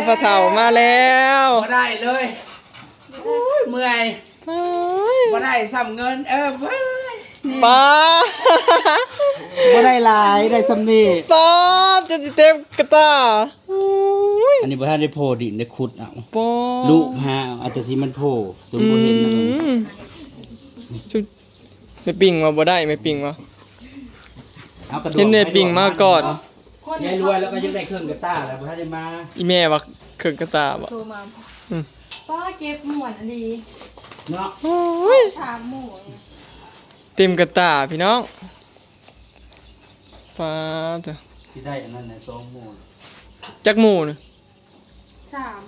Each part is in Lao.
ພໍ່ເຖົ້າມາແລ້ວ ບໍ່ໄດ້ເລີຍ ໂອ້ຍ ເມື່ອຍ ໂອ້ຍ ບໍ່ໄດ້ຊ້ຳເງິນ ເອີ ເວີຍ ນີ້ ປ້າ ບໍ່ໄດ້ຫຼາຍ ໄດ້ຊ່ຳນີ້ ປ້າ ຈົນຊິເຕັມກະຕ່າ ໂອ້ຍ ອັນນີ້ບໍ່ທັນໄດ້ໂຜ່ດິນ ໄດ້ຂຸດເອົາ ປ້າ ລູບຫາເອົາ ເອົາແຕ່ທີ່ມັນໂຜ່ ຕົວບໍ່ເຫັນນະ ອືມ ແມ່ປິງວ່າບໍ່ໄດ້ ແມ່ປິງວ່າ ເອົາກະດວງ ເຫັນແມ່ປິງມາກ່ອນ ຍາຍລວຍລາວກໍຢາກໄດ້ເຄື່ອງກະຕ່າແລ້ວ ບໍ່ທັນໄດ້ມາ ອີແມ່ວ່າເຄື່ອງກະຕ່າບໍ່ ໂທມາ ອືມ ປ້າ ເກັບມ່ວນອີ່ຫຼີເນາະ ໂອ້ຍ ສາມໝູ່ ເຕັມກະຕ່າພີ່ນ້ອງ ປ້າ ເຈົ້າ ຊິໄດ້ອັນນັ້ນນະ ສອງໝູ່ ຈັກໝູ່ນະ? ສາມ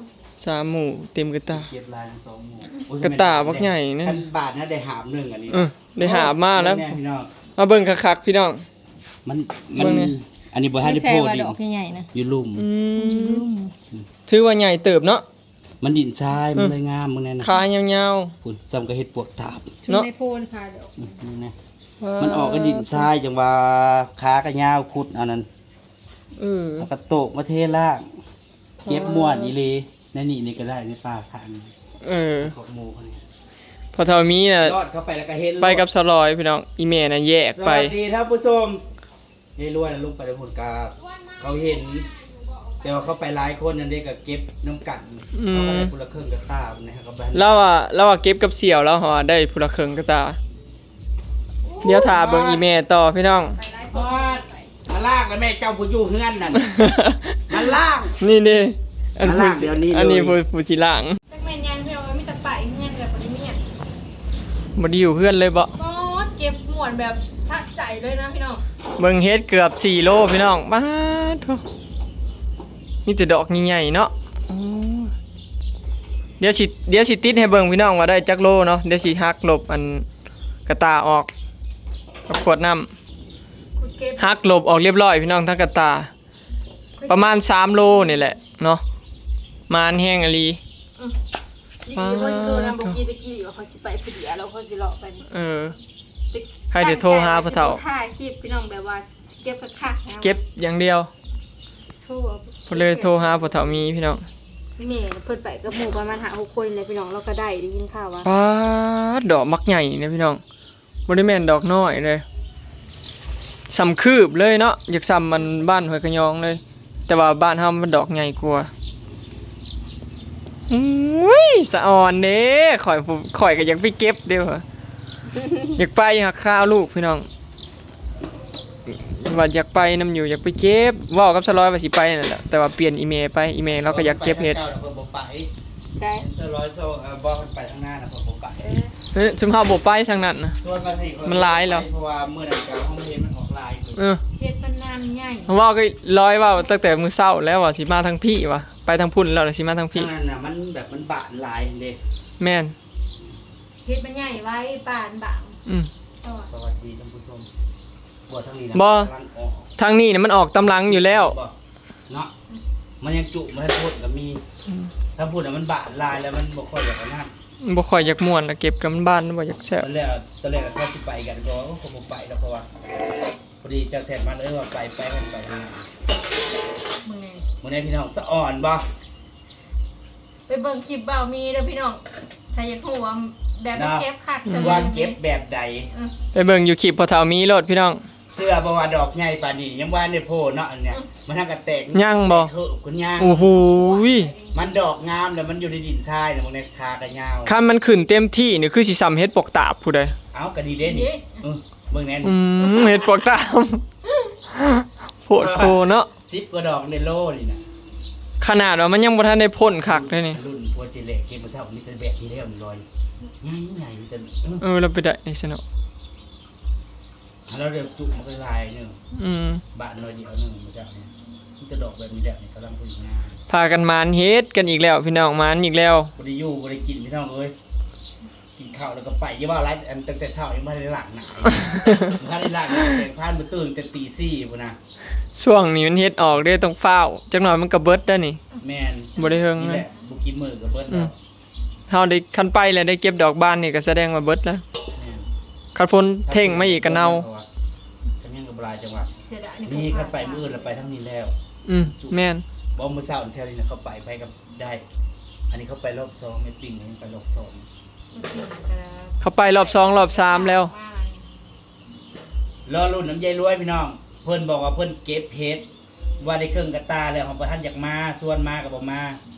ສາມໝູ່ ເຕັມກະຕ່າ ເກັບຫຼາຍນະ ສອງໝູ່ ໂອ້ຍ ກະຕ່າບັກໃຫຍ່ນັ້ນ ຄັນບາດນະໄດ້ຫາບໜຶ່ງອັນນີ້ ເອີ ໄດ້ຫາບມາແລ້ວ ເບິ່ງແນ່ພີ່ນ້ອງ ມາເບິ່ງຄັກໆພີ່ນ້ອງ ມັນ ມັນ ເບິ່ງນີ້ ອັນນີ້ບໍ່ທັນໄດ້ໂພດ ນີ້ໃສ່ວ່າດອກໃຫຍ່ໆນະ ຢູ່ລຸ່ມ ອືມ ຢູ່ລຸ່ມ ຖືວ່າໃຫຍ່ເຕີບເນາະ ມັນດິນຊາຍ ເອີ ມັນເລີຍງາມ ເບິ່ງແນ່ນະ ຂາຍາວໆ ພຸ້ນ ສ່ຳກັບເຫັດປວກຕາບ ເນາະ ໃນໂພນຂາດອກ ອືມ ນີ້ນະ ມັນອອກກັບດິນຊາຍ ຈັ່ງວ່າຂາກໍຍາວ ຂຸດເອົານັ້ນ ເອີ ແລ້ວກໍໂຕກມາເທລ້າງ ເກັບມ່ວນອີ່ຫຼີ ໃນນີ້ນີ້ກໍໄດ້ ໃນປ່າຂ້າງນີ້ ເອີ ຂອບໝູ່ເຂົານີ້ ພໍ່ເຖົ້າມີນະ ລອດເຂົ້າໄປແລ້ວກໍເຫັນ ໄປກັບສາວລອຍພີ່ນ້ອງ ອີ່ແມ່ນະແຍກໄປ ສະຫວັດດີທ່ານຜູ້ຊົມ ຍາຍລວຍນະ ລົງໄປແລ້ວພຸ້ນກະ ເຂົາເຫັນ ແຕ່ວ່າເຂົາໄປຫຼາຍຄົນນັ້ນເດ້ ກໍເກັບນຳກັນ ອືມ ເຮົາກໍໄດ້ຜູ້ລະເຄິ່ງກະຕ່າ ລາວວ່າ ລາວວ່າເກັບກັບສ່ຽວ ລາວວ່າໄດ້ຜູ້ລະເຄິ່ງກະຕ່າ ດຽວຖ້າເບິ່ງອີ່ແມ່ຕໍ່ພີ່ນ້ອງ ມາລ້າງແລ້ວແມ່ເຈົ້າຜູ້ຢູ່ເຮືອນນັ້ນ ມາລ້າງ ນີ້ເດ້ ອັນ ມາລ້າງ ຜູ້ ດຽວນີ້ ອັນນີ້ ເລີຍ ຜູ້ ຜູ້ຊິລ້າງ ຈັກແມ່ນຫຍັງ ເພິ່ນວ່າມີແຕ່ປ້າຍເຮືອນແລ້ວບໍ່ໄດ້ເມຍ ບໍ່ໄດ້ຢູ່ເຮືອນເລີຍບໍ່? ບໍ່ ເກັບມ່ວນແບບສະໃຈເລີຍນະພີ່ນ້ອງ ເບິ່ງເຫັດເກືອບສີ່ໂລພີ່ນ້ອງ ປາດໂທ້ ມີແຕ່ດອກໃຫຍ່ໆເນາະ ໂອ້ ດຽວຊິ ດຽວຊິຕິດໃຫ້ເບິ່ງພີ່ນ້ອງວ່າໄດ້ຈັກໂລເນາະ ດຽວຊິຫັກລົບອັນກະຕ່າອອກກັບຂວດນ້ຳ ຫັກລົບອອກລຽບລ້ອຍພີ່ນ້ອງ ທັງກະຕ່າ ປະມານສາມໂລນີ້ແຫຼະເນາະ ໝານແຮງອີ່ຫຼີ ອືມ ດີ ປາດ ຄົນໂທນຳບໍ່ກີ້ຕະກີ້ວ່າຂ້ອຍຊິໄປຜູ້ດຽວ ແລ້ວຂ້ອຍຊິເລາະໄປ ເອີ ໃຜຈະໂທຫາພໍ່ເຖົ້າ ຖ່າຍຄລິບພີ່ນ້ອງ ແບບວ່າເກັບຄັກໆ ເກັບຢ່າງດຽວ ໂທ ເພິ່ນເລີຍໂທຫາພໍ່ເຖົ້າມີພີ່ນ້ອງ ແມ່ນ ເພິ່ນໄປກັບໝູ່ປະມານຫ້າຫົກຄົນແຫຼະພີ່ນ້ອງ ລາວກໍໄດ້ ໄດ້ຍິນຂ່າວວ່າ ປາດ ດອກບັກໃຫຍ່ເດ້ພີ່ນ້ອງ ບໍ່ໄດ້ແມ່ນດອກນ້ອຍເດ້ ສ່ຳຄືບເລີຍເນາະ ຢາກສ່ຳອັນບ້ານຫ້ວຍຂະຍອງເລີຍ ແຕ່ວ່າບ້ານເຮົາມັນດອກໃຫຍ່ກວ່າ ໂອ້ຍ ສະອອນເດ້ ຂ້ອຍ ຂ້ອຍກໍຢາກໄປເກັບເດ້ ຢາກໄປຫາຄາວລູກພີ່ນ້ອງ ວ່າຢາກໄປນຳຢູ່ ຢາກໄປເກັບ ເວົ້າກັບສາວລອຍວ່າຊິໄປນັ້ນແຫຼະ ແຕ່ວ່າປ່ຽນອີ່ແມ່ໄປ ອີ່ແມ່ລາວກໍຢາກເກັບເຫັດ ຂ້ອຍບໍ່ໄປ ໃຊ່ ສາວລອຍ ເອີ ບອກໃຫ້ໄປທາງໜ້ານະ ຂ້ອຍບໍ່ໄປ ເອີ ເອີ ຊຸມເຮົາບໍ່ໄປທາງນັ້ນນະ ຊວນມາຊິ ມັນຫຼາຍແລ້ວ ເພາະວ່າມື້ນັ້ນກໍເຮົາມາເຫັນມັນອອກຫຼາຍ ເອີ ເຫັດມັນນານໃຫຍ່ ເວົ້າກໍລອຍເວົ້າຕັ້ງແຕ່ມື້ເຊົ້າແລ້ວວ່າຊິມາທາງພີ້ວ່າ ໄປທາງພຸ້ນແລ້ວຊິມາທາງພີ້ ທາງນັ້ນນະ ມັນແບບມັນບານຫຼາຍເດ້ ແມ່ນ ເຫັດມັນໃຫຍ່ໄວ ປ່າມັນບາງ ອືມ ສະຫວັດດີທ່ານຜູ້ຊົມ ບໍ່ ທາງນີ້ນະ ບໍ່ ກຳລັງອອກ ທາງນີ້ນະມັນອອກຕາມຫຼັງຢູ່ແລ້ວ ບໍ່ ເນາະ ມັນຍັງຈຸ ມັນພຸ້ນກໍມີ ອືມ ທາງພຸ້ນນະມັນບານຫຼາຍແລ້ວ ມັນບໍ່ຄ່ອຍຢາກອັນນັ້ນ ບໍ່ຄ່ອຍຢາກມ່ວນ ແລ້ວເກັບກັບມັນບານ ບໍ່ຢາກແຊບ ຕອນແລກ ຕອນແລກຂ້ອຍຊິໄປກັນກໍ ໂອ້ ຂ້ອຍບໍ່ໄປດອກ ເພາະວ່າ ພໍດີເຈົ້າແຊັດມາເລີຍວ່າໄປ ໄປ ໄປ ໄປທາງນັ້ນ ເບິ່ງແນ່ ເບິ່ງແນ່ພີ່ນ້ອງ ສະອອນບໍ່? ໄປເບິ່ງຄລິບບ່າວມີເດີພີ່ນ້ອງ ຖ້າຢາກຮູ້ວ່າແບບມັນເນາະ ເກັບຄັກ ວ່າເກັບແບບໃດ ເອີ ໄປເບິ່ງຢູ່ຄລິບພໍ່ເຖົ້າມີໂລດພີ່ນ້ອງ ເຊື່ອບໍ່ວ່າດອກໃຫຍ່ປານນີ້ຍັງບໍ່ທັນໄດ້ໂພເນາະ ອັນເນີ້ຍ ອືມ ມັນຫາກະແຕກ ຍັງບໍ່? ແຕກເຮີບຂຶ້ນຍັງ ໂອ້ໂຫ ມັນດອກງາມແລ້ວ ມັນຢູ່ໃນດິນຊາຍນະ ເບິ່ງໃນຂາກະຍາວ ຄັນມັນຂຶ້ນເຕັມທີ່ນີ້ຄືຊິສ່ຳເຫັດປວກຕາບພຸ້ນໃດ ເອົ້າ ກະນີ້ເດ້ນີ້ ນີ້ ເອີ ເບິ່ງແນ່ ອືມ ເຫັດປວກຕາບ ໂພດໂພເນາະ ສິບກວ່າດອກໃນໂລນີ້ນະ ຂະໜາດວ່າມັນຍັງບໍ່ທັນໄດ້ພົ້ນຄັກເດ້ນີ້ ລຸ້ນຜົວເຈເລກເກັບມື້ເຊົ້າມີແຕ່ແບບນີ້ແລ້ວນີ້ລອຍ ໃຫຍ່ໆ ມີແຕ່ ເອີ ເອີ ລາວໄປໄດ້ໃນຊະເນາະ ລາວໄດ້ຈຸມາຫຼາຍໜຶ່ງ ອືມ ບາດໜ້ອຍດຽວໜຶ່ງມື້ເຊົ້ານີ້ ມີແຕ່ດອກແບບນີ້ແຫຼະນີ້ກຳລັງພໍດີງາມ ພາກັນໝານເຮັດກັນອີກແລ້ວພີ່ນ້ອງ ໝານອີກແລ້ວ ບໍ່ໄດ້ຢູ່ບໍ່ໄດ້ກິນພີ່ນ້ອງເອີຍ. ກິນເຂົ້າແລ້ວກໍໄປ ຢ່າເວົ້າຫຼາຍ ອັນ ຕັ້ງແຕ່ເຊົ້າຍັງບໍ່ທັນໄດ້ລ້າງໜ້າ ບໍ່ທັນໄດ້ລ້າງໜ້າ ແປງຟັນ ມາຕື່ນແຕ່ຕີສີ່ພຸ້ນນະ ຊ່ວງນີ້ມັນເຫັດອອກເດ້ ຕ້ອງຟ້າວ ຈັກໜ້ອຍມັນກໍເບິດໄດ໋ນີ້ ແມ່ນ ບໍ່ໄດ້ເຫິງ ນີ້ແຫຼະ ບໍ່ກິນມື້ກໍເບິດແລ້ວ ອືມ ເຮົາໄດ້ ຄັນໄປແລ້ວໄດ້ເກັບດອກບານນີ້ກໍສະແດງວ່າເບິດແລ້ວ ແມ່ນ ຄັນຝົນເທັງມາອີກກໍເນົ່າ ຄັນຍັງກໍບໍ່ຫຼາຍ ຈັ່ງວ່າ ເສຍດາຍ ນີ້ ຄັນໄປມື້ອື່ນແລ້ວໄປທາງນີ້ແລ້ວ ອືມ ແມ່ນ ບໍ່ ມື້ເຊົ້າແຖວນີ້ນະ ເຂົາໄປ ໃຜກໍໄດ້. ອັນນີ້ເຂົາໄປລອບສອງ ແມ່ປິງຍັງໄປລອບສອງ. ເຂົາໄປລອບສອງລອບສາມແລ້ວ. ລໍລຸ້ນນຳຍາຍລວຍພີ່ນ້ອງ ເພິ່ນບອກວ່າເພິ່ນເກັບເຫັດ ວ່າໄດ້ເຄິ່ງກະຕ່າແລ້ວ ເຮົາບໍ່ທັນຢາກມາ ຊວນມາກໍບໍ່ມາ.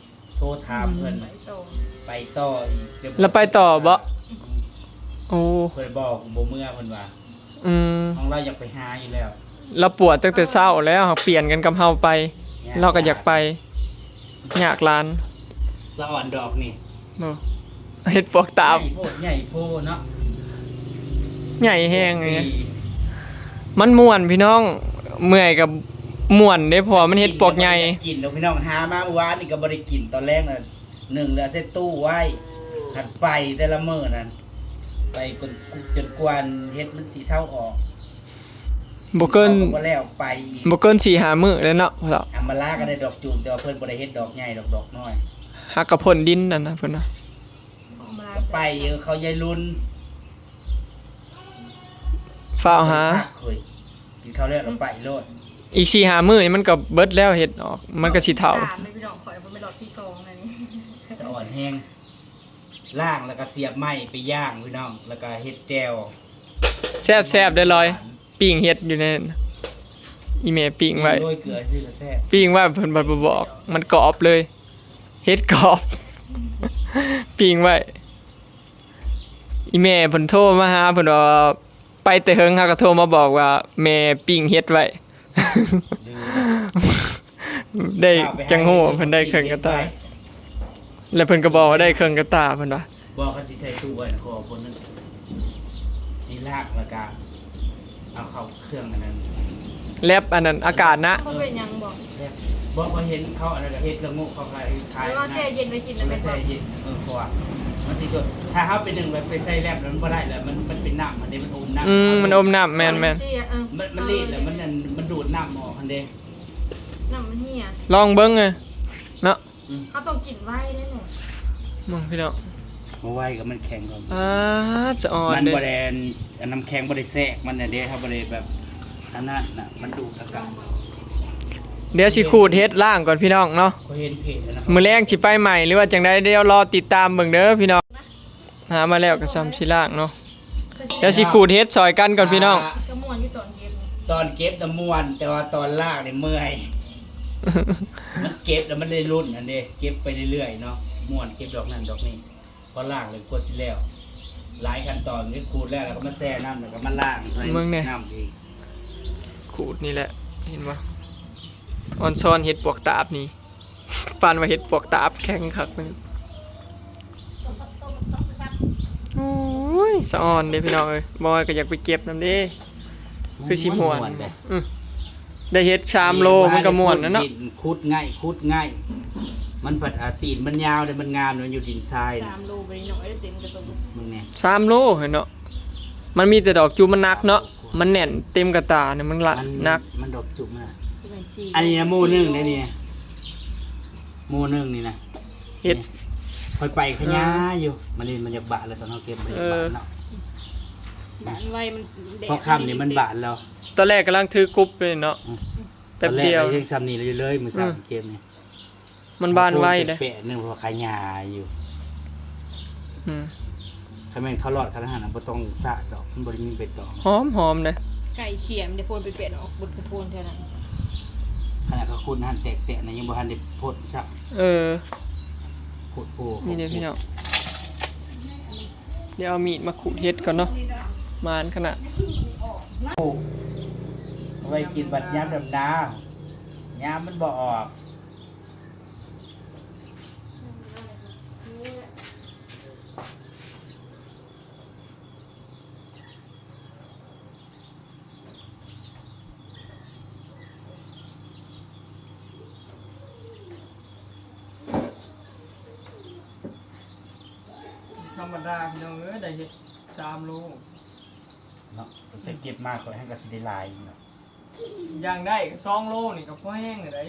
ໂທຖາມເພິ່ນ ອືມ ໄປຕໍ່ ໄປຕໍ່ອີກ ແລ້ວໄປຕໍ່ບໍ່? ອືມ ໂອ້ ເພິ່ນບອກບໍ່ເມືອ ເພິ່ນວ່າ ອືມ ຂອງລາວຢາກໄປຫາຢູ່ແລ້ວ ລາວປວດຕັ້ງແຕ່ເຊົ້າແລ້ວ ຫາກປ່ຽນກັນກັບເຮົາໄປ ຍາກ ລາວກໍຢາກໄປ ຍາກຫຼານ. ສະອອນດອກນີ້ ບໍ່ ເຫັດປວກຕາບ ໃຫຍ່ໂພດ ໃຫຍ່ໂພເນາະ ໃຫຍ່ແຮງເລີຍ. ມັນມ່ວນພີ່ນ້ອງ ເມື່ອຍກໍມ່ວນເດ້ ເພາະວ່າມັນເຫັດປວກໃຫຍ່. ກິນກໍບໍ່ໄດ້ກິນດອກພີ່ນ້ອງ ຫາມາມື້ວານນີ້ກໍບໍ່ໄດ້ກິນ ຕອນແລງນະ ໜຶ້ງແລ້ວໃສ່ຕູ້ໄວ້ ຫັນໄປແຕ່ລະມື້ນັ້ນ ໄປຈົນ ຈົນກວ່າເຫັດມັນຊິເຊົາອອກ. ບໍ່ເກີນ ເຂົາກໍບໍ່ແລ້ວໄປອີກ ບໍ່ເກີນສີ່ຫ້າມື້ແລ້ວເນາະພໍ່ເຖົ້າ. ອຳມາລາກໍໄດ້ດອກຈູມ ແຕ່ວ່າເພິ່ນບໍ່ໄດ້ເຮັດດອກໃຫຍ່ດອກ ດອກນ້ອຍ ຫາກະພົ້ນດິນນັ້ນນະເພິ່ນນະ. ໄປເອີ ເຂົາຍາຍລຸນ ຟ້າວຫາ ເຮີ້ຍ ກິນເຂົ້າແລ້ວລະໄປໂລດ. ອີກສີ່ຫ້າມື້ນີ້ມັນກໍເບິດແລ້ວ ເຫັດອອກ ມັນກໍຊິເຖົ້າ. ສາມແມ່ພີ່ນ້ອງ ຂ້ອຍບໍ່ແມ່ນລອບທີສອງແລ້ວນີ້. ສະອອນແຮງ ລ້າງແລ້ວກໍສຽບໄມ້ໄປຍ່າງພີ່ນ້ອງ ແລ້ວກໍເຮັດແຈ່ວ ແຊບໆເດີລອຍ. ປີ້ງເຫັດຢູ່ໃນນັ້ນ ອີ່ແມ່ປີ້ງໄວ້ ໂລຍເກືອຊື່ກໍແຊບ ປີ້ງໄວ້ເພິ່ນບັດບໍ່ບອກ ມັນກອບເລີຍ ເຫັດກອບ ປີ້ງໄວ້. ອີ່ແມ່ເພິ່ນໂທມາຫາ ເພິ່ນວ່າໄປແຕ່ເຫິງ ເຮົາກໍໂທມາບອກວ່າແມ່ປີ້ງເຫັດໄວ້. ໄດ້ຈັງຮູ້ວ່າເພິ່ນໄດ້ເຄິ່ງກະຕ່າ ແລ້ວເພິ່ນກໍບອກວ່າໄດ້ເຄິ່ງກະຕ່າ ເພິ່ນວ່າ. ບໍ່ ເຂົາຊິໃສ່ຕູ້ໄວ້ນະ ຂໍຄົນໜຶ່ງ ນີ້ລາກແລ້ວກະເອົາເຂົ້າເຄື່ອງອັນນັ້ນ ແລັບອັນນັ້ນອາກາດນະ. ເຂົາເປັນຫຍັງບໍ່? ແລັບ ບໍ່ ຂ້ອຍເຫັນເຂົາອັນນັ້ນກະເຮັດລະໂງກ ເຂົາກະຂາຍ ແລ້ວວ່າແຊ່ເຢັນໄວ້ກິນນະ ແມ່ນບໍ່? ແຊ່ເຢັນ ເອີ ເພາະວ່າມັນຊິສົດ ຖ້າເຮົາໄປໜຶ້ງແບບໄປໃສ່ແລັບແລ້ວມັນບໍ່ໄດ້ແລ້ວ ມັນ ມັນເປັນນ້ຳ ມັນເດ້ ມັນອົມນ້ຳ. ອືມ ມັນອົມນ້ຳ ແມ່ນໆ ມັນ ມັນລີດແລ້ວ ມັນ ມັນດູດນ້ຳອອກຫັ້ນເດ້ ນ້ຳມັນເຫ່ຍ ລອງເບິ່ງເນາະ. ອືມ ເຮົາຕ້ອງກິນໄວເດ້ນີ້ ເບິ່ງພີ່ນ້ອງ ບໍ່ໄວກໍມັນແຂງກ່ອນ. ອາ ສະອອນ ມັນບໍ່ໄດ້ ອັນ ນ້ຳແຂງບໍ່ໄດ້ແຊກມັນນະເດ້ ເຮົາບໍ່ໄດ້ແບບອັນນັ້ນນະ ມັນດູດອາກາດ. ດຽວຊິຂູດເຫັດລ້າງກ່ອນພີ່ນ້ອງເນາະ ຂ້ອຍເຫັນເພຈແລ້ວນະ ມື້ແລງຊິໄປໃໝ່ ຫຼືວ່າຈັ່ງໃດ ດຽວລໍຕິດຕາມເບິ່ງເດີພີ່ນ້ອງ. ຫາມາແລ້ວກໍຊ່ຳຊິລ້າງເນາະ ແລ້ວຊິຂູດເຫັດຊ່ອຍກັນກ່ອນພີ່ນ້ອງ. ກໍມ່ວນຢູ່ຕອນເກັບ ຕອນເກັບນະມ່ວນ ແຕ່ວ່າຕອນລ້າງນີ້ເມື່ອຍ ມັນເກັບແລ້ວມັນໄດ້ລຸ້ນຫັ້ນເດ້ ເກັບໄປເລື້ອຍໆເນາະ ມ່ວນເກັບດອກນັ້ນດອກນີ້ ພໍລ້າງແລ້ວກວ່າຊິແລ້ວ ຫຼາຍຂັ້ນຕອນ ຄືຂູດແລ້ວ ແລ້ວກໍມາແຊ່ນ້ຳ ແລ້ວກໍມາລ້າງໃສ່ ເບິ່ງແດ່ ນ້ຳອີກ ຂູດນີ້ແຫຼະ ເຫັນບໍ່ ອອນຊອນເຫັດປວກຕາບນີ້. ປານວ່າເຫັດປວກຕາບແຂງຄັກນີ້. ໂອ້ຍ ສະອອນເດ້ພີ່ນ້ອງເອີຍ ບອຍກໍຢາກໄປເກັບນຳເດ້ ຄືຊິມ່ວນ ມ່ວນເດ້. ອື ໄດ້ເຫັດສາມໂລ ມັນກໍມ່ວນແລ້ວເນາະ ຂຸດງ່າຍ ຂຸດງ່າຍ ມັນພັດ ອາ ຕີນມັນຍາວເດ້ ມັນງາມ ມັນຢູ່ດິນຊາຍນະ ສາມໂລບໍ່ໄດ້ນ້ອຍເດ້ ເຕັມກະຕຸງ ເບິ່ງແດ່ ສາມໂລເຫັນເນາະ. ມັນມີແຕ່ດອກຈູມ ມັນໜັກເນາະ ມັນແໜ້ນເຕັມກະຕ່ານີ້ ມັນລະ ມັນ ໜັກ ມັນດອກຈູມນະ. ອັນນີ້ນະ ໝູ່ໜຶ່ງເດ້ນີ້ ໝູ່ໜຶ່ງນີ້ນະ ເຫັດ ຂ້ອຍໄປຂະຫຍາຢູ່ ມັນນີ້ມັນຢາກບາດແລ້ວ ຕອນເຮົາເກັບມັນຢາກບາດເນາະ ບາດໄວ ມັນແດດ ພໍຄ່ຳນີ້ມັນບາດແລ້ວ ຕອນແລກກຳລັງຖືກຸບເລີຍເນາະ ອືມ ແປັບດຽວ ຕອນແລກກໍຍັງຊ່ຳນີ້ເລີຍ ມື້ເຊົ້າ ອືມ ເກັບນີ້. ມັນບານໄວເດ້ ແປະໜຶ່ງ ເພາະວ່າຂະຫຍາຢູ່ ອືມ ຄັນແມ່ນເຂົາລອດຂະໜາດນັ້ນ ບໍ່ຕ້ອງສະດອກ ມັນບໍ່ໄດ້ມີໃບຕອງ ຫອມໆເດ້ ໄກ່ຂຽມເດ້ ໂພນໄປແປະອອກ ບົດໂພນເທື່ອນັ້ນ ຂະໜາດເຂົາຂຸດຫັ້ນແຕກໆນະ ຍັງບໍ່ທັນໄດ້ພົ້ນຊ້ຳ. ເອີ ໂພດໂພ ນີ້ເດ້ພີ່ນ້ອງ ດຽວເອົາມີດມາຂູດເຫັດກ່ອນເນາະ ໝານຂະໜາດ ປູກໄວ້ກິນບັດຍາມດຳນາ ຍາມມັນບໍ່ອອກ. ທຳມະດາພີ່ນ້ອງເອີຍ ໄດ້ເຫັດສາມໂລເນາະ ຕັ້ງແຕ່ເກັບມາຂ້ອຍຫັ້ນກໍຊິໄດ້ຫຼາຍຢູ່ເນາະ. ຢ່າງໄດ້ສອງໂລນີ້ກໍພໍແຮງແລ້ວໃດ໋.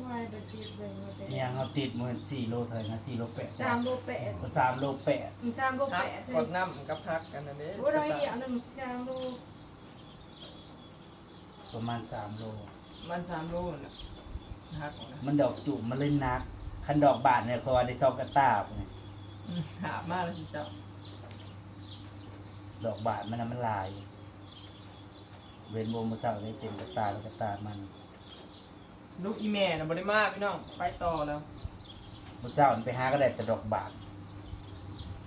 ວ່າໄດ້ຕິດເບິ່ງວ່າເປັນ ອີຫຍັງ ເຮົາຕິດມື້ສີ່ໂລເທົ່າໃດນະ ສີ່ໂລແປດ ສາມໂລແປດ ສາມໂລແປດ ອືມ ສາມໂລແປດ ກວດນ້ຳກັບຜັກອັນນັ້ນເດ້. ໂອ້ ໄດ້ອີກອັນໜຶ່ງ ສາມໂລ ປະມານສາມໂລ ປະມານສາມໂລນັ້ນແຫຼະ. ຫັກອອກນະ ມັນດອກຈຸ້ມ ມັນເລີຍໜັກ. ຄັນດອກບານນີ້ ຂ້ອຍວ່າໄດ້ສອງກະຕ່າພຸ້ນ. ອືມ ຫາບມາແລ້ວຊິເຈົ້າ. ດອກບານມັນນະ ມັນຫຼາຍ. ເຫັນບໍ່ ມື້ເຊົ້ານີ້ເຕັມກະຕ່າແລ້ວ ກະຕ່າມັນ. ລູກອີ່ແມ່ນະບໍ່ໄດ້ມາພີ່ນ້ອງ ໄປຕໍ່ແລ້ວ. ມື້ເຊົ້ານີ້ໄປຫາກໍໄດ້ແຕ່ດອກບານ.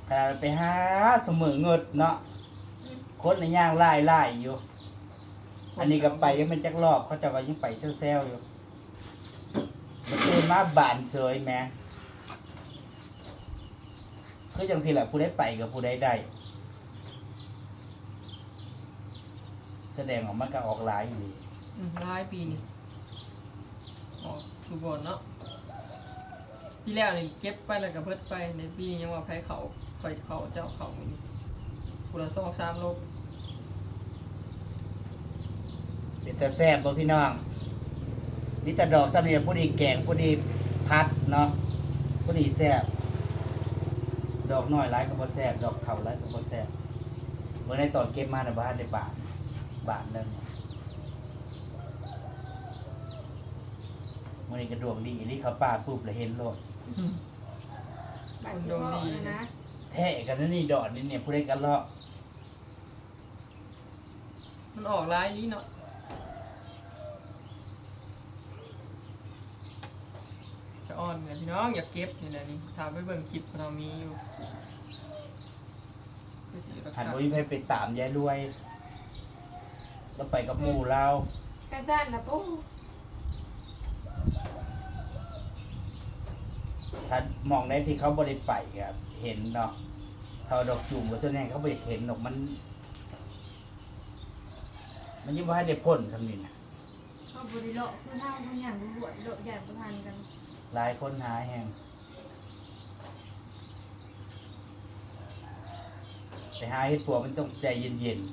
ຂະໜາດໄປຫາຊຸມື້ເງິດເນາະ ອືມ ຄົນນະຍ່າງຫຼາຍໆຢູ່. ອັນນີ້ກໍໄປຍັງແມ່ນຈັກລອບ ເຂົາເຈົ້າກໍຍັງໄປແຊວໆຢູ່. ມາຕື່ນມາບານເສີຍແໝ. ຄືຈັ່ງຊີ້ແຫຼະ ຜູ້ໃດໄປກັບຜູ້ໃດໄດ້ ສະແດງອອກມັນກໍອອກຫຼາຍອີ່ຫຼີ. ອືມ ຫຼາຍປີນີ້ ອອກທຸກບ່ອນເນາະ. ປີແລ້ວນີ້ເກັບໄປແລ້ວກໍເບິດໄປ ໃນປີນີ້ຍັງວ່າໃຜເຂົ້າ ຂ້ອຍເຂົ້າ ເຈົ້າເຂົ້າ ມື້ນີ້ ຜູ້ລະສອງສາມໂລ. ເປັນຕາແຊບບໍ່ພີ່ນ້ອງ? ມີແຕ່ດອກຊ່ຳນີ້ ພໍດີແກງ ພໍດີຜັດເນາະ ພໍດີແຊບ. ດອກນ້ອຍຫຼາຍກໍບໍ່ແຊບ ດອກເຖົ້າຫຼາຍກໍບໍ່ແຊບ. ເບິ່ງໃນຕອນເກັບມານະ ບໍ່ທັນໄດ້ບາດ ບາດເລີຍ. ມື້ນີ້ກໍດວງດີອີ່ຫຼີ ເຂົ້າປ່າປຸບແລ້ວເຫັນໂລດ. ບາດຊິເພາະນະ ແທ້ກັນນີ້ ດອກນີ້ ຜູ້ໃດກໍເລາະ. ມັນອອກຫຼາຍອີ່ຫຼີເນາະ. ສະອອນແຫຼະພີ່ນ້ອງ ຢາກເກັບນີ້ແຫຼະນີ້ ຖ້າໄປເບິ່ງຄລິບສາວມີຢູ່. ຄັນບໍ່ມີໃຜໄປຕາມຍາຍລວຍ ລາວໄປກັບໝູ່ລາວ. ກະຊັ້ນລະປູ ຖ້າໝ່ອງໃດທີ່ເຂົາບໍ່ໄດ້ໄປກໍເຫັນເນາະ. ເຂົາດອກຈູມກໍສ່ວນໃຫຍ່ເຂົາບໍ່ຢາກເຫັນດອກ ມັນ ມັນຍັງບໍ່ທັນໄດ້ພົ້ນຊ່ຳນີ້ນະ. ເຂົາບໍ່ໄດ້ເລາະຄືເຮົາ ເຮົາຍ່າງລວດໆ ເລາະຢ້ານບໍ່ທັນກັນ. ຫຼາຍຄົນຫາແຮງ ໄປຫາເຮັດປົວມັນຕ້ອງໃຈເຢັນໆ.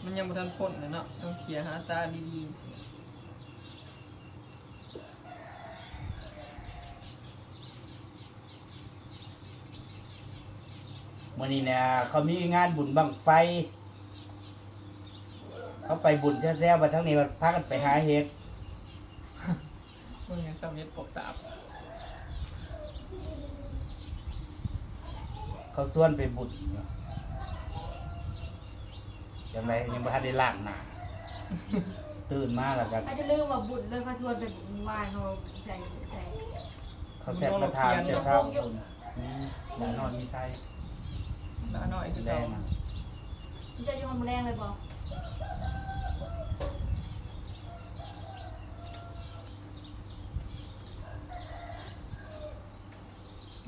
ມັນຍັງບໍ່ທັນພົ້ນນະເນາະ ຕ້ອງເສຍຫາຕາດີໆ. ມື້ນີ້ນະ ເຂົາມີງານບຸນບັ້ງໄຟ ເຂົາໄປບຸນແຊວໆ ບັດທາງນີ້ບັດພາກັນໄປຫາເຫັດ. ເບິ່ງຫຍັງສ່ຳເຫັດປວກຕາບ ເຂົາຊວນໄປບຸນ. ຈັ່ງໃດຍັງບໍ່ທັນໄດ້ລ້າງໜ້າ ຕື່ນມາແລ້ວກໍ ອາດຈະລືມວ່າບຸນເລີຍ ເຂົາຊວນໄປບຸນວານ ເຂົາໃສ່ ໃສ່ ເຂົາແຊັດມາຖາມແຕ່ເຊົ້າພຸ້ນ. ອືມ ຫຼານ້ອຍມີໄຊ ຫຼານ້ອຍຄືເກົ່າ. ເຈົ້າຢູ່ຮອດມື້ແລງເລີຍບໍ່?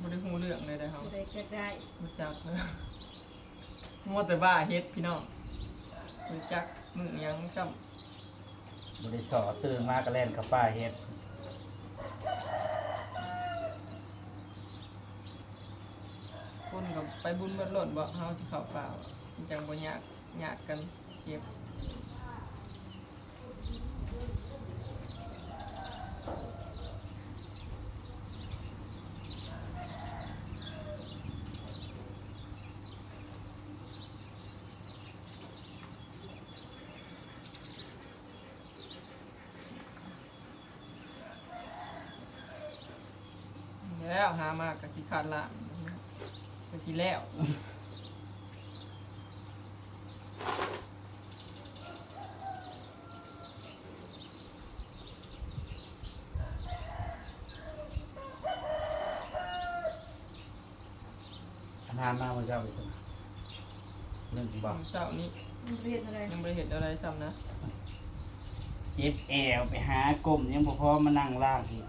ບໍ່ໄດ້ຮູ້ເລື່ອງເລີຍເດ້ເຮົາ ຜູ້ໃດກໍໄດ້ ບໍ່ຈັກເລີຍ. ມົວແຕ່ວ່າເຫັດພີ່ນ້ອງ ບໍ່ຈັກມື້ຫຍັງຊ້ຳ. ບໍ່ໄດ້ສໍ ຕື່ນມາກໍແລ່ນເຂົ້າປ່າເຫັດ. ຄົນກໍໄປບຸນເບິດໂລດເບາະ ເຮົາຊິເຂົ້າປ່າເບາະ ມັນຈັ່ງບໍ່ຍາກ ຍາກກັນເກັບ. ແລ້ວຫາມາກໍຂີ້ຄ້ານລ້າງ ກໍຊິແລ້ວ. ອັນຫາມາມື້ເຊົ້ານີ້ຊັ້ນນະ ໜຶ້ງບໍ່? ມື້ເຊົ້ານີ້ ຍັງບໍ່ໄດ້ເຮັດອະໄລ ຍັງບໍ່ໄດ້ເຮັດອະໄລຊ້ຳນະ. ເຈັບແອວ ໄປຫາກົ້ມຍັງບໍ່ພໍ ມານັ່ງລ້າງອີກ.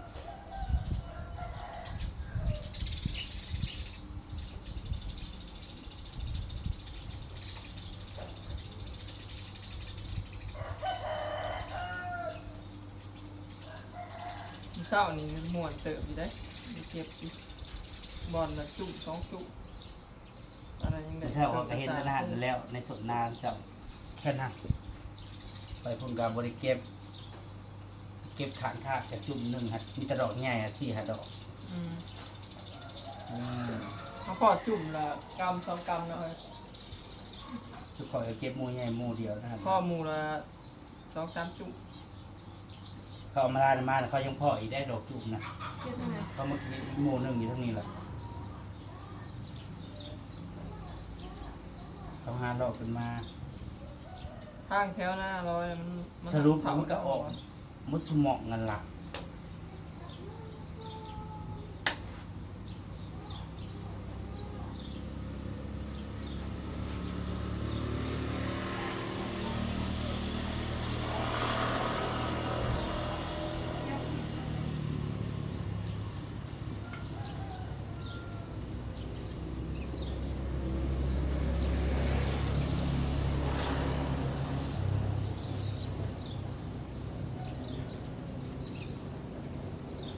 ມື້ເຊົ້ານີ້ມ່ວນເຕີບຢູ່ເດ້ ໄດ້ເກັບຢູ່ ບ່ອນລະຈຸ້ມສອງຈຸ້ມ. ມື້ເຊົ້າຂ້ອຍກໍເຫັນແຕ່ນັ້ນແລ້ວ ໃນສົນນາເຈົ້າ ແຄ່ນັ້ນ. ໄປພຸ້ນກໍບໍ່ໄດ້ເກັບ ເກັບຂ້າງທາງກະຈຸ້ມໜຶ່ງຫັ້ນ ມີແຕ່ດອກໃຫຍ່ຫັ້ນສີ່ຫ້າດອກ. ອືມ ອືມ ເຮົາພໍຈຸ້ມລະກຳສອງກຳເນາະ. ຄືຂ້ອຍກໍເກັບໝູ່ໃຫຍ່ໝູ່ດຽວນັ້ນ ພໍໝູ່ລະ ສອງສາມຈຸ້ມ. ເຂົາເອົາມາລາຍມາ ເຂົາຍັງພໍ້ອີກໄດ້ດອກຈູບນະ. ເກັບມາ ເຂົາມາກິນອີກໝູ່ໜຶ່ງຢູ່ທາງນີ້ລະ ເຂົາຫາເລາະຂຶ້ນມາ. ທາງແຖວໜ້າລອຍມັນ ມັນ ສະຫຼຸບ ມັນກໍອອກໝົດຊຸໝ່ອງນັ້ນລະ.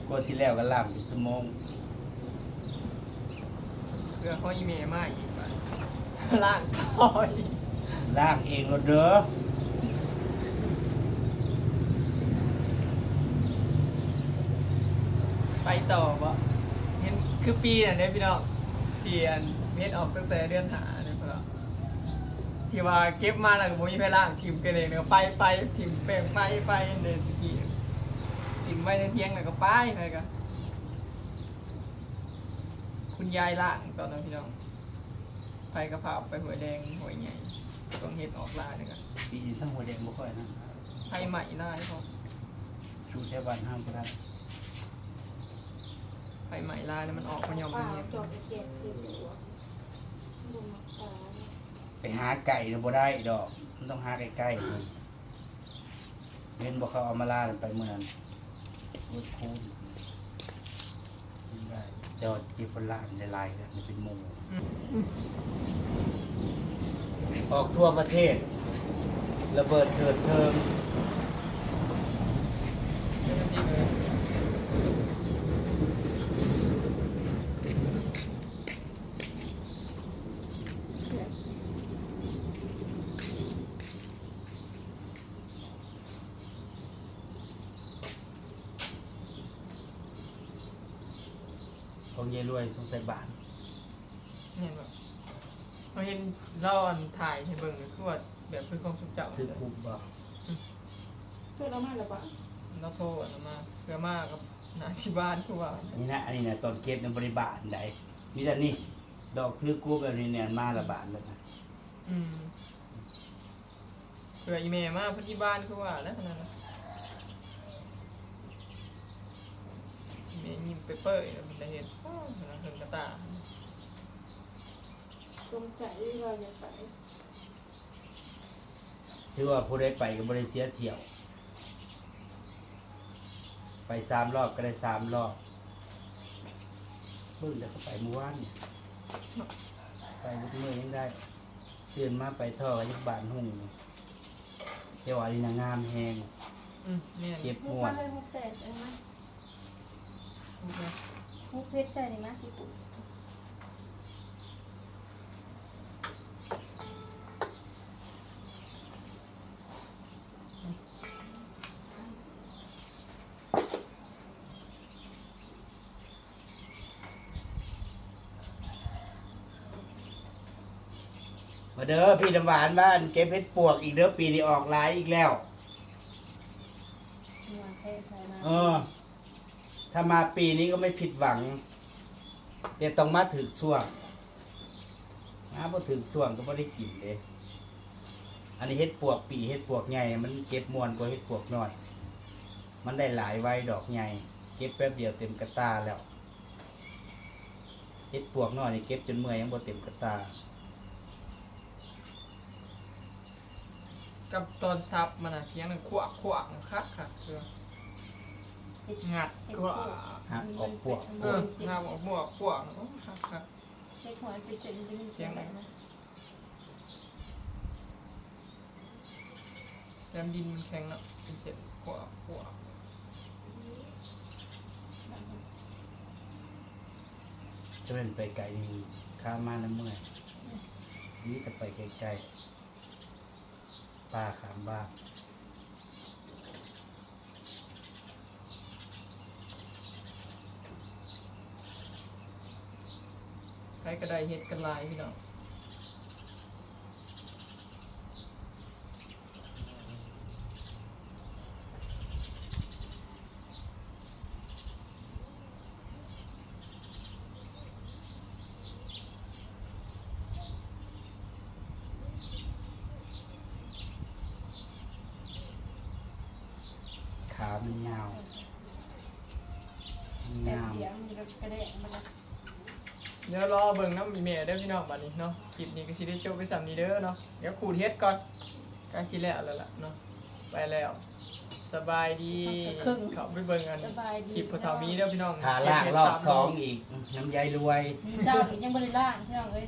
ກວ່າຊິແລ້ວກໍລ້າງເປັນຊົ່ວໂມງ ເພື່ອຮອອີ່ແມ່ມາອີກບາດ ລ້າງຕໍ່ອີກ ລ້າງເອງໂລດເດີ. ໄປຕໍ່ບໍ່? ເຫັນຄືປີນັ້ນເດ້ພີ່ນ້ອງ ທີ່ອັນເຫັດອອກຕັ້ງແຕ່ເດືອນຫ້າເດ້ພີ່ນ້ອງ ທີ່ວ່າເກັບມາແລ້ວກໍບໍ່ມີໃຜລ້າງ ຖິ້ມກັນເອງ ແລ້ວກໍໄປ ໄປ ຖິ້ມແປ້ງໄປ ໄປເດ້ ຕະກີ້ ຖິ້ມໄວ້ໃນຖຽງ ແລ້ວກໍໄປ ໄປກໍ ຄຸນຍາຍລ້າງຕອນນັ້ນພີ່ນ້ອງ ໃຜກໍພາອອກໄປຫ້ວຍແດງ ຫ້ວຍໃຫຍ່ ຊ່ວງເຫັດອອກຫຼາຍ ແລ້ວກໍ ປີນີ້ທາງຫ້ວຍແດງບໍ່ຄ່ອຍນັ້ນ ໄຟໄໝ້ຫຼາຍພ້ອມ ຢູ່ແຖວບ້ານເຮົາບໍ່ໄດ້ ໄຟໄໝ້ຫຼາຍ ແລ້ວມັນອອກມາຍ່ອມມັນເຫັດ ປາຈອກໄປແກະເຫັດຢູ່ ບໍ່ມັກປາ ໄປຫາໄກ່ນະບໍ່ໄດ້ດອກ ມັນຕ້ອງຫາໃກ້ໆ ເຫັນບໍ່ ເຂົາເອົາມາລານໄປມື້ນັ້ນ ເບິດຄູນ ແຕ່ວ່າເຈັບຄົນລະອັນຫຼາຍໆ ເປັນໝູ່ ອືມ ອອກທົ່ວປະເທດ ລະເບີດເທີດເທີງ. ຂອງຍາຍລວຍສົງໄສບາດ ແມ່ນບໍ່? ເຮົາເຫັນລາວອັນຖ່າຍໃຫ້ເບິ່ງ ຄືວ່າແບບເປັນຂອງຊຸມເຈົ້າ ຖືກຄຸມບໍ່? ອືມ ເພິ່ນເອົາມາແລ້ວບໍ່? ລາວໂທອັນນັ້ນມາ ເພື່ອມາກັບໜ້າຊິບານຄືວ່າ ນີ້ນະ ອັນນີ້ນະ ຕອນເກັບນະບໍ່ໄດ້ບານໃດ ມີແຕ່ນີ້ ດອກຖືກກຸບແບບນີ້ແນ່ນ ມາລະບານເລີຍນະ ອືມ. ເພື່ອອີແມ່ມາເພິ່ນອີບານຄືວ່າແຫຼະ ອັນນັ້ນນະ ອີແມ່ຍິ້ມເປີຍໆ ແລ້ວເພິ່ນໄດ້ເຮັດ ໂອ້ ເພິ່ນເປັນກະຕາ ສົມໃຈທີ່ວ່າຢາກໄປ ຖືວ່າຜູ້ໃດໄປກໍບໍ່ໄດ້ເສຍຖ້ຽວ ໄປສາມຮອບກໍໄດ້ສາມຮອບ ເບິ່ງແຕ່ເຂົາໄປມື້ວານນີ້ ໄປເບິດມື້ຍັງໄດ້ ຕື່ນມາໄປທໍ່ກັນຢູ່ບ້ານຮຸ່ງ ແຕ່ວ່າອັນນີ້ນະງາມແຮງ ອືມ ແມ່ນ ເກັບມ່ວນ ເຮັດມາເລີຍ ຫົກແສນ ເອົາມາ ຫົກເພັດໃສ່ນີ້ມາຊິປຸກ ມາເດີພີ່ນ້ຳຫວານ ມາອັນເກັບເຫັດປວກອີກເດີ ປີນີ້ອອກຫຼາຍອີກແລ້ວ ເອີ ຖ້າມາປີນີ້ກໍໄມ່ຜິດຫວັງ ແຕ່ຕ້ອງມາຖືກຊ່ວງ ມາບໍ່ຖືກຊ່ວງກໍບໍ່ໄດ້ກິນເດ້ ອັນນີ້ເຫັດປວກປີ ເຫັດປວກໃຫຍ່ ມັນເກັບມ່ວນກວ່າເຫັດປວກນ້ອຍ ມັນໄດ້ຫຼາຍໄວ ດອກໃຫຍ່ ເກັບແປັບດຽວເຕັມກະຕ່າແລ້ວ ເຫັດປວກນ້ອຍນີ້ເກັບຈົນເມື່ອຍຍັງບໍ່ເຕັມກະຕ່າ ກັບຕອນສັບມັນນະ ສຽງນັ້ນຄວກໆ ຄັກໆ ຄື ເຫັດ ງັດ ເຫັດ ຄວກ ຄວກ ຫັກອອກປວກ ເອີ ຫັກອອກປວກ ຄວກ ໂອ້ ຄັກໆ ເຫັດຫົວເປັນເສັ້ນ ໄດ້ຍິນສຽງ ສຽງ ແບບນັ້ນ ແຕ່ດິນມັນແຂງເນາະ ເປັນເສັ້ນ ຄວກ ຄວກ ຈະແມ່ນໄປໄກນີ້ ຂາມານຳເມື່ອຍ ອືມ ມີແຕ່ໄປໃກ້ໆ ປ່າຂ້າງບ້ານ ໃຜກໍໄດ້ເຮັດກັນຫຼາຍພີ່ນ້ອງ. ຂາມັນຍາວ ມັນງາມ. ດຽວລໍເບິ່ງນຳອີ່ແມ່ເດີພີ່ນ້ອງ ບາດນີ້ເນາະ. ຄລິບນີ້ກໍຊິໄດ້ຈົບໄປສ່ຳນີ້ເດີເນາະ. ດຽວຂູດເຫັດກ່ອນ ໃກ້ຊິແລ້ວແລ້ວລະເນາະ. ໄປແລ້ວ ສະບາຍດີ. ເຂົ້າໄປເບິ່ງອັນຄລິບພໍ່ເຖົ້າມີເດີພີ່ນ້ອງ. ຖ້າລ້າງລອບສອງອີກ ນ້ຳຢາຍລວຍ. ມື້ເຊົ້ານີ້ຍັງບໍ່ໄດ້ລ້າງພີ່ນ້ອງເອີຍ.